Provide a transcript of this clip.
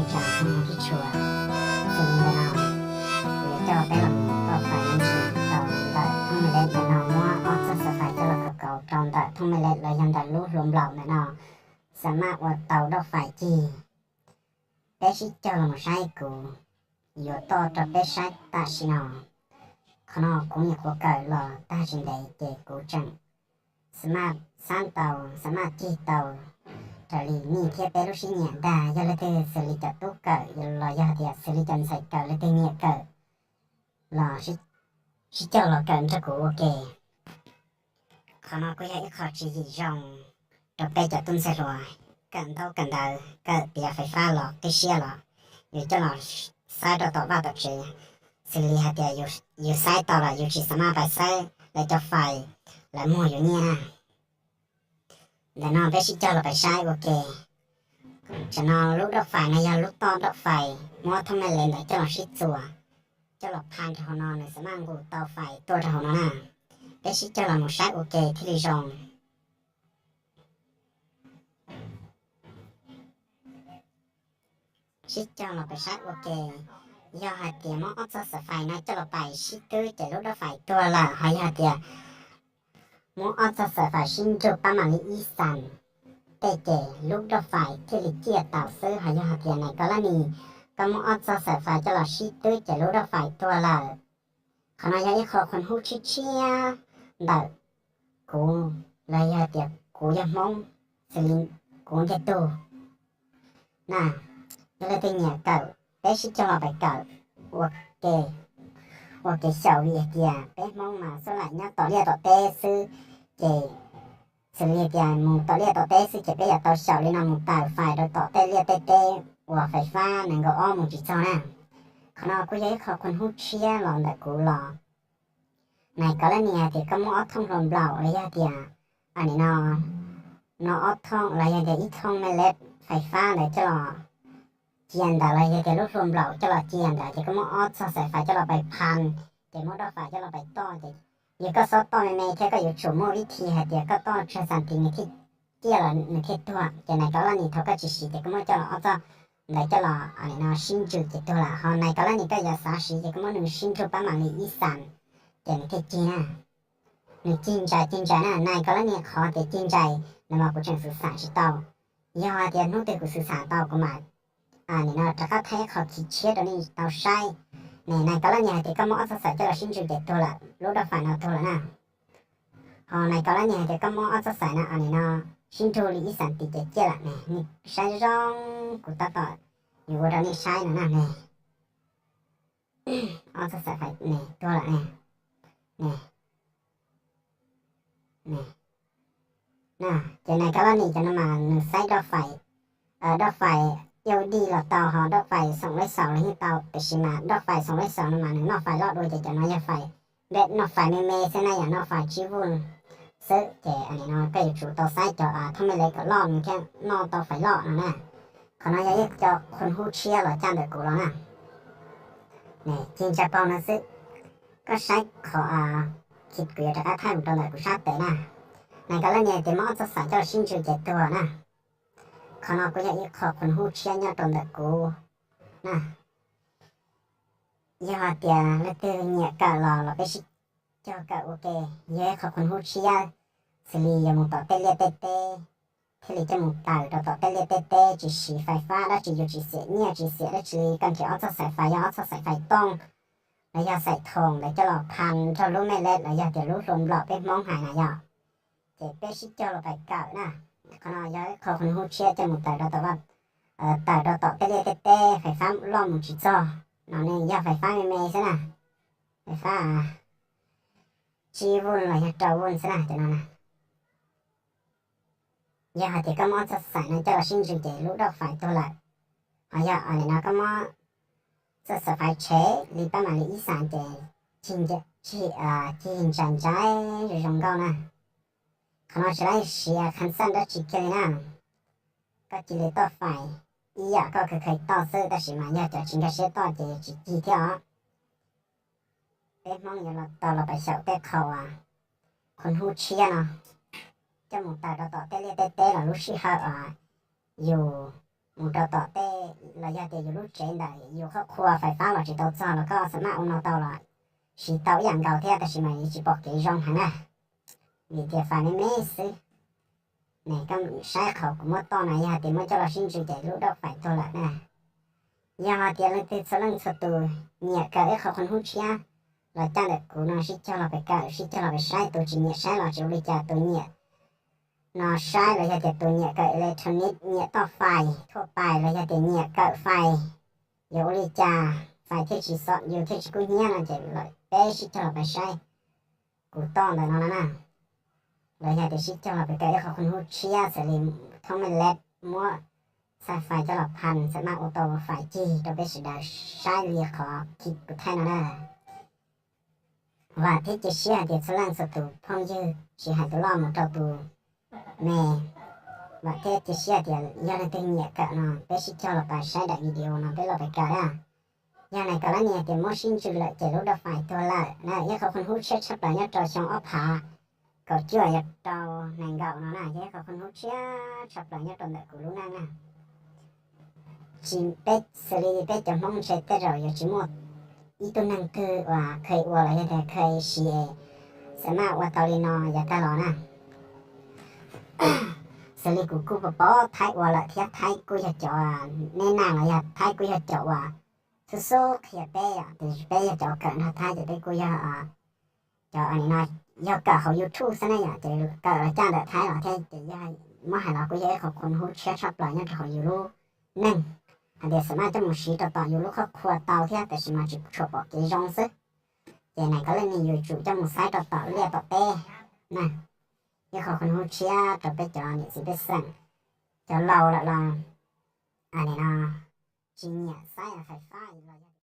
Tsaam Hmoo Tib Tshua. Xws li ntawm no, kuv yuav coj peb los mus tuaj fais me ntsis rau ntawm thoob me lej ntawm no, muab ob txoj xaim fais coj los kauv kauv rau ntawm thoob me lej los yog ntawm lub hlua nplaum ntawm no, xam maj ua tau dauj fais cig. Peb sib caug los mus saib, kuv yuav toj rau peb saib tam sim no. Qhov no kuv nyuam qhuav kawm los tag tsis ntev ces kuv tseem xam maj xab tau, xam maj cig tau raws li nej thiab peb lub siab nyiam ntag. Yog leej twg xws li cov tub kawm los yog tias xws li cov ntxhais kawm, leej twg nyiam kawm los sib caug los kawm nrog kuv ua ke. Qhov no kuj yog ib qho tswv yim zoo rau peb cov tub ntxhais hluas kawm ntaub kawm ntawv, kawm tiav fais fab los qib siab los yus coj los saib rau tom vaj tom tsev, xws li hais tias yus saib tau los yus tsis xam maj pais saib lawv cov fais, lawv muag yus nyiaj na. Ntawm no peb sib caug los pais saib ua ke. Tam no lub dauj fais no yog lub toj dauj fais, muab thoob me lej ntawd coj los sib txuas, coj los phaj rau hauv no, nws xam maj nqus tau fais tuaj rau hauv no na. Peb sib caug los mus saib ua ke thiaj li zoo. Sib caug los pais saib ua ke. Yog hais tias muab ob txoj xaim fais no coj los pais sib twb ces lub dauj fais tuag lawm, ho yog hais tias muab ob txoj xaim fais sib nrug pab mam li ib xas tej ces lub dauj fais thiaj li ciaj tau xwb. Ho yog hais tias nais Kos Laj Nis, koj muab ob txoj xaim fais coj los sib twb ces lub dauj fais tuag lawm. Qhov no yog ib qho qhuas hub tshiab tshiab ntawm kuv, los yog tias kuv yog Hmoob, xws li kuv ntiag tug na. Yog leej twg nyiam kawm, peb sib caug los pais kawm ua ke, ua kev xyaum, vim hais tias peb Hmoob mas xub laim nyob tom liaj tom teb xwb, ces xws li tias mus tom liaj tom teb xwb ces peb yuav tau xyaum li no mus taws fais rau tom tej liaj tej teb uas fais fab nees nkaum ob mus tsis txog na. Qhov no kuj yog ib qho qhuas hub tshiab los ntawm kuv los. Nais Kos Laj Nis hais tias koj muab ob thooj hlua nplaum los yog tias, a, nim no, no ob thooj los yog tias ib thooj me lej fais fab ntawd coj los cia ntawd los yog tias lub hlua nplaum coj los cia ntawd ces koj muab ob txoj xaim fais coj los pais phaj, ces muab dauj fais coj los pais toj ces yog koj xob toj me me thiab koj yuav tsum muaj vib thi hais tias koj toj tsawg xas tis nws thiaj ciaj los nws thiaj tuag. Ces nais Kos Laj Nis thaum koj tsis siv ces koj muab coj los ob txoj ntawd coj los, a, nim no sib ntsws ces tuag lawm. Ho nais Kos Laj Nis koj yuav xav siv ces koj muab nws sib nrug pab mam li ib xas ces nws thiaj cig na. Nws cig ntsais cig ntsais na, nais Kos Laj Nis qhov tias cig ntsais no mas kuv tseem xwm xam tsis tau. Yog hais tias hnub twg kuv xwm xam tau kuv mam, a, nim no rov qab thaij ib qho chiv tshiab rau nej tau saib. Ne, nais Kos Laj Nis hais tias koj muab ob txoj xaim coj los sib ntsws ces tuag lawm, lub dauj fais no tuag lawm na. Ho nais Kos Laj Nis hais tias koj muab ob txoj xaim no, a, nim no sib nrug li ib xas tis ces ciaj lawm ne, nej saib zoo, kuv tab tom yuav ua rau nej saib no na ne. Ob txoj xaim fais ne tuag lawm ne. Ne, ne, na, ces nais Kos Laj Nis cov no mas nws xaiv dauj fais, dauj fais ib u dij los tau, ho dauj fais xoom lej xaus los yeej tau, tiam sis mas dauj fais xoom lej xaus no mas nws noj fais loj dua ces cov no yog fais, npej noj fais me me xwb na, yog noj fais tsib vuj xwb ces, a, nim no koj yuav tsum tau xaiv cov, a, thooj me lej kom loj nws thiaj noj tau fais loj no na. Qhov no yog ib co qhuas hub tshiab los caj ntawm kuv los na. Ne, cig ntsais paug no xwb. Koj saib qhov, a, kuv yuav rov qab thaij mus rau ntawm kuv sab tes na. Nais Kos Laj Nis tias muab ob txoj xaim coj los sib ntsws ces tuag na. Qhov no kuj yog ib qho qhuas hub tshiab nyob rau ntawm kuv na. Yog hais tias leej twg nyiam kawm los los peb sib caug kawm ua ke, yog ib qho qhuas hub tshiab, xws li yuav mus tom tej liaj tej teb, thiaj li coj mus taws rau tom tej liaj tej teb, tsis siv fais fab dab tsi, yus tsis xiam nyiaj tsis xiam dab tsi li, koj nrhiav ob txoj xaim fais, yog ob txoj xaim fais tooj los yog xaim thoom ntawd coj los phaj nrog lub me lej los yog tias lub hlua nplaum peb Hmoob hais na yog, ces peb sib caug los pais kawm na. Qhov no yog ib qho qhuas hub tshiab coj mus taws rau tom, taws rau tom tej liaj tej teb, fais fab loj mus tsis txog no ne, yog fais fab me me xwb na, fais fab tsib vuj los yog rau vuj xwb na cov no na. Yog hais tias koj muab ob txoj xaim no coj los sib ntsws ces lub dauj fais tuag lawm. Ho yog, a, nim no koj muab txoj xaim fais tshev li pab mam li ib xas ces cig ntsais ntsais zoo zoo nkauj na. Qhov no tsis laib siv khaj xaj dab tsi kiag li na. Koj cia li toj fais ib yam koj khaws khaws toj xwb, tab sis mas yog cov tsis nkag siab toj ces tsis cig thiab os. Peb Hmoob yuav los tau los pais xyaum tej qhov uas qhuas hub tshiab no coj mus taws rau tom tej liaj tej teb los lub sij hawm uas yus mus rau tom tej los yog tias yus lub tsev ntawm yus qhuab qhua fais fab los tsis tau txog los koj xam maj ua no tau los siv tau ib yam nkaus thiab, tab sis mas yuav tsis pom kev zoo heev na. Vim tias fais me me xwb. Ne koj saib qhov kuv muab toj no, yog hais tias muab coj los sib ntsws ces lub dauj fais tuag lawm na. Yog hais tias leej twg txhua leej txhua tus nyiam kawm ib qho qhov hub tshiab los caj ntawm kuv no, sib cog los pes kawm, sib cog los pes saib. Tus tsis nyiam saib los tsis ua li cas, tus nyiam no saib los yog tias tus nyiam kawm electronic, nyiam toj fais thuaj pais los yog tias nyiam kawm fais, yuav ua li cas fais thiaj tsis xom yus thiaj tsis kub hnyiab no ces peb sib cog los pes saib kuv toj ntawm no no na. Los yog tias sib cog los pes kawm ib qho qhov hub tshiab xws li thoob me leb, muab txhais fais coj los phas xam maj ua tau fais cig rau peb sawv daws saib li qhov kuv thaij no na. Vam thiab cia siab hais tias txhua leej txhua tus phooj ywg, tsis hais tus loj mus rau tus me, vam thiab cia siab hais tias yog leej twg nyiam kawm no peb sib cog los pes saib daim video no peb los pes kawm na. Yog nais kawm lab ni hais tias muab sib ntsws lawm ces lub dauj fais tuag lawm na. Ib qho qhov hub tshiab tshaj plaws nyob rau xyoo ob phav kaum cuaj yuav rau nees nkaum no na, yog ib qho qhov hub tshiab tshaj plaws nyob rau ntawm kuv lub neej na. Tsis peb xws li peb cov Hmoob ntshe tej zaum yuav tsis muaj ib tug neeg twg uas kheev ua los yog tias kheev siv xam maj ua tau li no yav tag los na. Xws li kuv kuj pom pom Thaib ua lawm thiab, Thaib kuj yog cov neb naj los yog Thaib kuj yog cov uas xub xub qhia peb yom, tiam sis peb yog cov kawm nrog Thaib ces peb kuj yog cov no yog kawm hauv YouTube xwb ne yom, ces kawm los caj ntawm Thaib los thiab ces yog muab hais los kuj yog ib qho qhov hub tshiab tshaj plaws nyob rau hauv yus lub neej, hais tias xam maj coj mus siv rau tom yus lub qhov qhua tau thiab, tab sis mas tsis tshua pom kev zoo xwb. Ces nais kawm lab ni yuav tsum coj mus saib rau tom liaj tom teb na. Ib qho qhov hub tshiab rau peb cov niam txiv pej xeem, cov laus lawm los, a, nim no tsis nyiam saib fais fab los